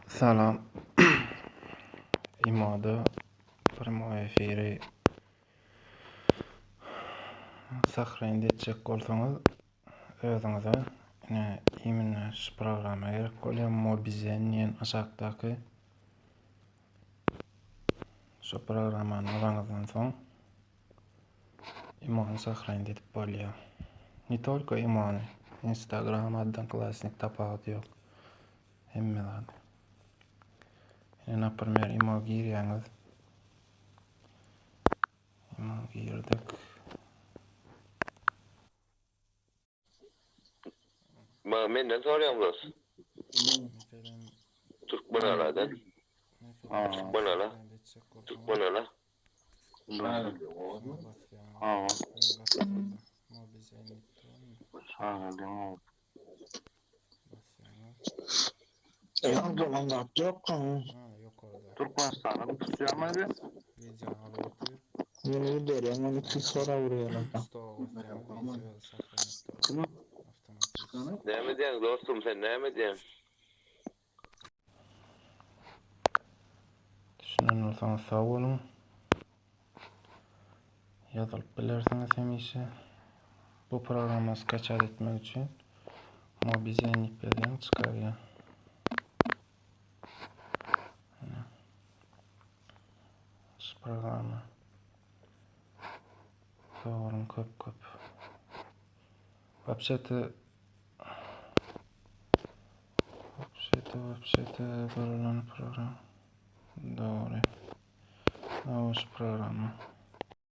Salam. Imoda primoý efiri sahraýyn etjek bolsaňyz özüňize ine imенно şu programma gerek bolýar Mobizen diýen aşakdaky şu programmany alaňyzdan soň Imony sahraýyn edip bolýar. Ne только imony, Instagram, Odnoklassnik tapawudy ýok. Hemme zat. Ine, naprimer, imo girýäňiz. Imo girdik. Maňa menden soraýaň dos. Meselem, Türkmenaladan. meselem, Türkmenala. Türkmenala. Şuna basýaňyz. Ine gapdalda. Mobizen diýip durmy? Basýaňyz. Ýa dolan zat ýok. Ha, ýokarda. Türkmenistana tutýarmy abi? Wideony alyp otyr. Ýene giderýän ony iki sorap urýarlar. Stola basýaňyz, wideo özi sahlanyp dur. Awtomatik. Näme diýýäň dostum sen näme diýýäň? Düşünen bolsaňyz sag boluň. Ýazylyp bilersiňiz hemişe. Bu programma skaçat etmek üçin Mobizen diýip ýazýaň çykarýar. Şu programma. Sag boluň köp köp. Вообще-то Вообще-то, вообще-то görülen program. Dogry. Şu programma.